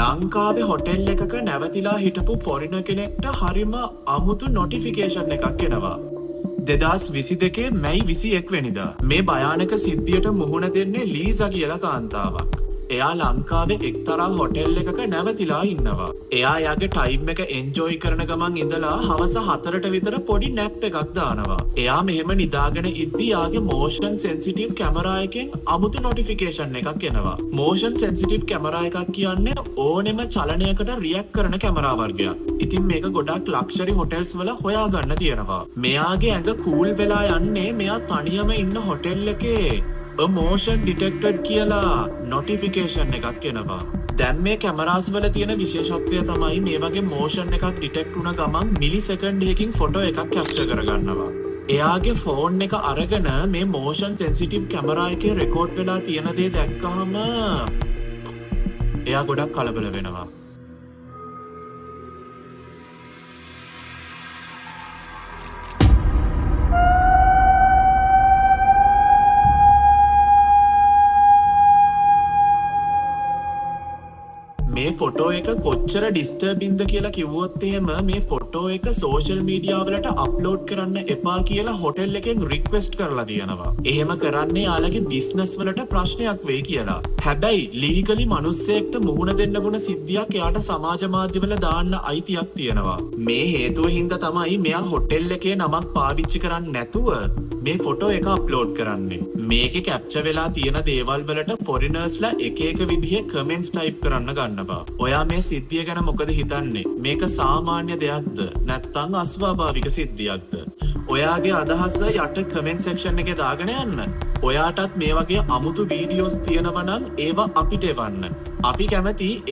ලංකාවේ හොටෙල් එකක නැවතිලා හිටපු ෆොරිනර් කෙනෙක්ට හරිම අමුතු නොටිෆිකේෂන් එකක් එනවා. 2022 මැයි 21 වෙනිදා මේ භයානක සිද්ධියට මුහුණ දෙන්නේ ලීසා කියලා කාන්තාවක්. එයා ලංකාවේ එක්තරා හොටෙල් එකක නැවතිලා ඉන්නවා. එයා එයාගේ ටයිම් එක එන්ජොයි කරන ගමන් ඉඳලා හවස 4ට විතර පොඩි නැප් එකක් දානවා. එයා මෙහෙම නිදාගෙන ඉද්දි එයාගේ මෝෂන් සෙන්සිටිව් කැමරා එකෙන් අමුතු නොටිෆිකේෂන් එකක් එනවා. මෝෂන් සෙන්සිටිව් කැමරා එකක් කියන්නේ ඕනෙම චලනයකට රියැක්ට් කරන කැමරා වර්ගයක්. ඉතින් මේක ගොඩක් ලක්ෂරි හොටෙල්ස් වල හොයාගන්න තියෙනවා. මෙයාගේ ඇඟ කූල් වෙලා යන්නේ මෙයා තනියම ඉන්න හොටෙල් එකේ "A motion detected" කියලා නොටිෆිකේෂන් එකක් එනවා. දැන් මේ කැමරාස් වල තියෙන විශේෂත්වය තමයි මේ වගේ මෝෂන් එකක් ඩිටෙක්ට් වුණ ගමන් මිලි සෙකන්ඩ් එකකින් ෆොටෝ එකක් කැප්චර් කරගන්නවා. එයාගේ ෆෝන් එක අරගෙන මේ මෝෂන් සෙන්සිටිව් කැමරා එකේ රෙකෝඩ් වෙලා තියෙන දේ දැක්කහම එයා ගොඩක් කලබල වෙනවා. මේ ෆොටෝ එක කොච්චර ඩිස්ටර්බින්ද කියලා කිව්වොත් එහෙම, මේ ෆොටෝ එක සෝෂල් මීඩියා වලට අප්ලෝඩ් කරන්න එපා කියලා හොටෙල් එකෙන් රික්වෙස්ට් කරලා තියෙනවා. එහෙම කරන්නේ එයාලගේ බිස්නස් වලට ප්‍රශ්නයක් වෙයි කියලා. හැබැයි ලීගලි මිනිස්සෙක්ට මුහුණ දෙන්න වුණ සිද්ධියක් එයාට සමාජ මාධ්‍යවල දාන්න අයිතියක් තියෙනවා. මේ හේතුව හින්දා තමයි මෙයා හොටෙල් එකේ නමක් පාවිච්චි කරන්නේ නැතුව මේ ෆොටෝ එක අප්ලෝඩ් කරන්නේ. මේකේ කැප්චර් වෙලා තියෙන දේවල් වලට ෆොරිනර්ස්ලා එක එක විදිහේ කමෙන්ට්ස් ටයිප් කරන්න ගන්නවා. ඔයා මේ සිද්ධිය ගැන මොකද හිතන්නේ? මේක සාමාන්‍ය දෙයක්ද? නැත්නම් අස්වාභාවික සිද්ධියක්ද? ඔයාගේ අදහස යට කමෙන්ට් සෙක්ෂන් එකේ දාගෙන යන්න. ඔයාටත් මේ වගේ අමුතු වීඩියෝස් තියෙනවා නම් ඒවා අපිට එවන්න. අපි කැමති.